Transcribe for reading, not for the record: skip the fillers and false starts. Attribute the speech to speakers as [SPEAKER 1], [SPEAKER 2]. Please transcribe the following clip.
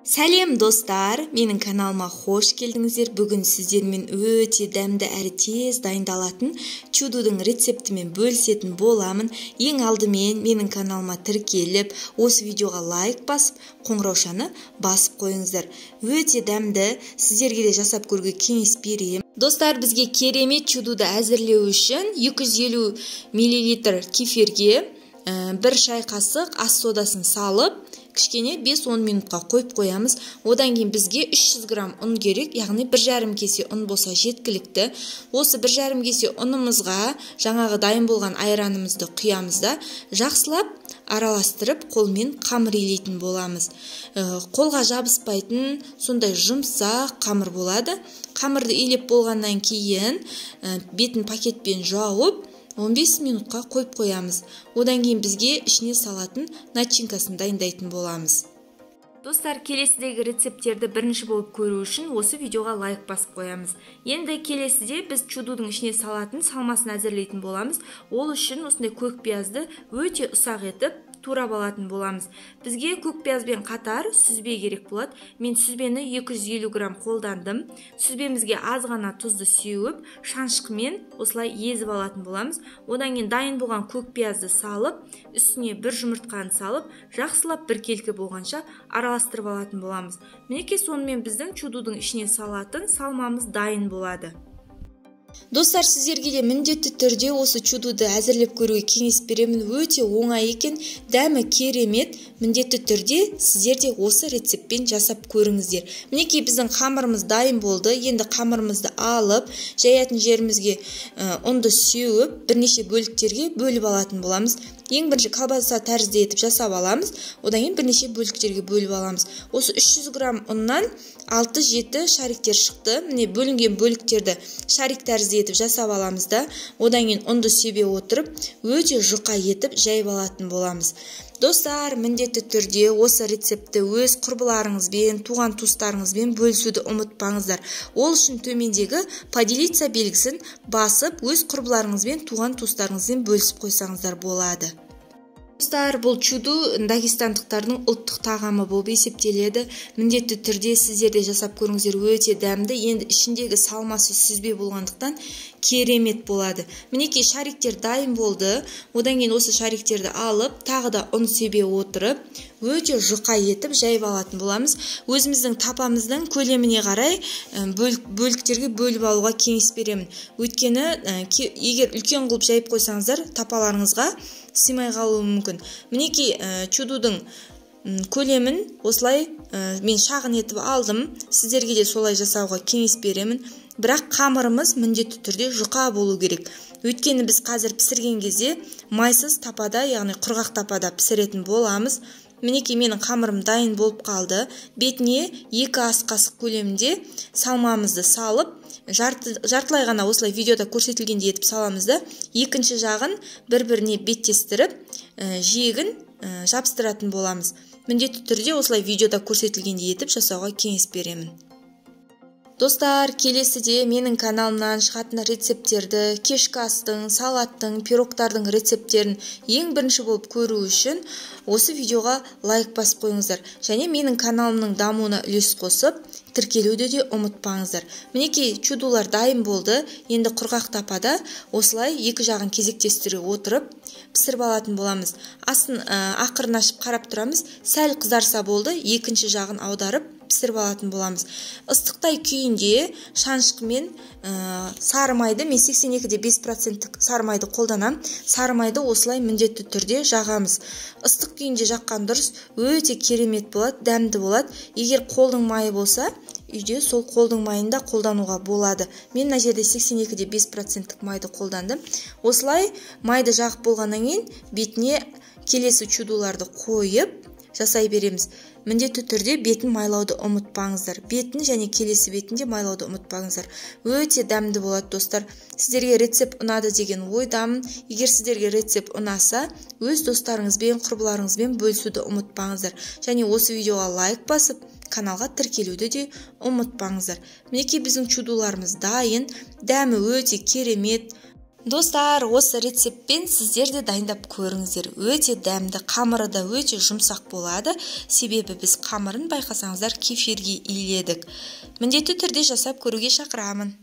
[SPEAKER 1] Сәлем достар, менің каналыма хош келдіңіздер. Бүгін сіздермен өте дәмді әрі тез дайындалатын чудудың рецептімен бөлісетін боламын. Ең алдымен менің каналыма тіркеліп, осы видеоға лайк басып, қоңыраушаны басып қойыңыздар. Өте дәмді, сіздерге де жасап көруге кеңес беремін. Достар, бізге керемет чудуды әзірлеу үшін 250 мл кефирге бір шай қасық ас содасын салып, кішкене 5-10 минутқа қойып қоямыз. Одан кейін бізге 300 грамм ұн керек, яғни 1,5 кесе ұн болса жеткілікті. Осы 1,5 кесе ұнымызға жаңағы дайын болған айранымызды құямыз да, жақсылап араластырып қолмен қамыр илейтін боламыз. Қолға жабыспайтын сондай жұмсақ қамыр болады. Қамырды илеп болғаннан кейін бетін пакетпен жауып 15 минутқа қойып қоямыз. Одан кейін бізге ішіне салатын начинкасын дайындайтын боламыз. Достар, келесідегі рецепттерді бірінші болып көру үшін осы видеоға лайк басып қоямыз. Енді келесіде біз чудудың ішіне салатын салмасын әзірлейтін боламыз. Ол үшін осындай көк пиязды өте ұсақ етіп турап алатын боламыз. Бізге көк пиязбен қатар сүзбе керек болады. Мен сүзбені 250 грамм қолдандым. Сүзбемізге аз ғана тұзды сеуіп, шанышқымен осылай езіп алатын боламыз. Одан кейін дайын болған көк пиязды салып, үстіне бір жұмыртқаны салып, жақсылап біркелкі болғанша араластырып алатын боламыз. Мінекей, сонымен біздің чудудың ішіне салатын салмамыз дайын болады. Достар, сіздерге де міндетті түрде осы чудуды әзірлеп көруге кеңес беремін. Өте оңай екен, дәмі керемет. Міндетті түрде сіздер де осы рецептпен жасап көріңіздер. Мінекей, біздің қамырымыз дайын болды. Енді қамырымызды алып, жаятын жерімізге ұнды сеуіп, бірнеше бөліктерге бөліп алатын боламыз. Ең бірінші колбаса тәрізді етіп жасап аламыз. Одан кейін бірнеше бөліктерге бөліп аламыз. Осы 300 грамм ұннан 6-7 шариктер шықты. Міне, бөлінген бөліктерді шарик тәрізді етіп жасап аламыз да, одан кейін ұнды себе отырып, өте жұқа етіп жайып алатын боламыз. Достар, міндетті түрде осы рецептті өз құрбыларыңызбен, туған туыстарыңызбен бөлісуді ұмытпаңыздар. Ол үшін төмендегі поделиться белгісін басып, өз құрбыларыңызбен, туған туыстарыңызбен бөлісіп қойсаңыздар болады. Достар, бұл чуду дагестандықтардың ұлттық тағамы болып есептеледі. Міндетті түрде сіздер де жасап көріңіздер, өте дәмді. Енді ішіндегі салмасы сүзбе болғандықтан керемет болады. Мінекей, шариктер дайын болды. Одан кейін осы шариктерді алып, тағы да ұн себе отырып, өте жұқа етіп жайып алатын боламыз. Өзіміздің тапамыздың көлеміне қарай бөліктерге бөліп алуға кеңес беремін. Өйткені егер үлкен қылып жайып қойсаңыздар, тапаларыңызға сыймай қалуы мүмкін. Мінекей, чудудың көлемін осылай мен шағын етіп алдым. Сіздерге де солай жасауға кеңес беремін. Бірақ қамырымыз міндетті түрде жұқа болу керек. Өйткені біз қазір пісірген кезде майсыз тапада, яғни құрғақ тапада пісіретін боламыз. Мінекей, менің қамырым дайын болып қалды. Бетіне 2 ас қасық көлемінде салмамызды салып, жартылай ғана осылай видеода көрсетілгендей етіп саламыз да, екінші жағын бір-біріне беттестіріп, жиегін жабыстыратын боламыз. Міндетті түрде осылай видеода көрсетілгендей етіп жасауға кеңес беремін. Достар, келесіде менің каналымнан шығатын рецепттерді, кешкі астың, салаттың, пирогтардың рецепттерін ең бірінші болып көру үшін осы видеоға лайк басып қойыңыздар. Және менің каналымның дамуына үлес қосып, тіркелуді де ұмытпаңыздар. Мінекей, чудулар дайын болды. Енді құрғақ тапада осылай екі жағын кезектестіре отырып, пісіріп алатын боламыз. Астын ақырын ашып қарап тұрамыз. Сәл қызарса болды, екінші жағын аударып пісіріп алатын боламыз. Ыстықтай күйінде шанышқымен сары майды, мен 82,5% сары майды қолданам. Сары майды осылай міндетті түрде жағамыз. Ыстық күйінде жаққан дұрыс, өте керемет болады, дәмді болады. Егер қолдың майы болса, үйде сол қолдың майын да қолдануға болады. Мен мына жерде 82,5% майды қолдандым. Осылай майды жағып болғаннан кейін бетіне келесі чудуларды қойып жасай береміз. Міндетті түрде бетін майлауды ұмытпаңыздар. Бетін және келесі бетін де майлауды ұмытпаңыздар. Өте дәмді болады, достар. Сіздерге рецепт ұнады деген ойдамын. Егер сіздерге рецепт ұнаса, өз достарыңызбен, құрбыларыңызбен бөлісуді ұмытпаңыздар. Және осы видеоға лайк басып, каналға тіркелуді де ұмытпаңыздар. Мінекей, біздің чудуларымыз дайын. Дәмі өте керемет. Достар, осы рецептпен сіздер де дайындап көріңіздер. Өте дәмді, қамыры да өте жұмсақ болады. Себебі біз қамырын, байқасаңыздар, кефирге иледік. Міндетті түрде жасап көруге шақырамын.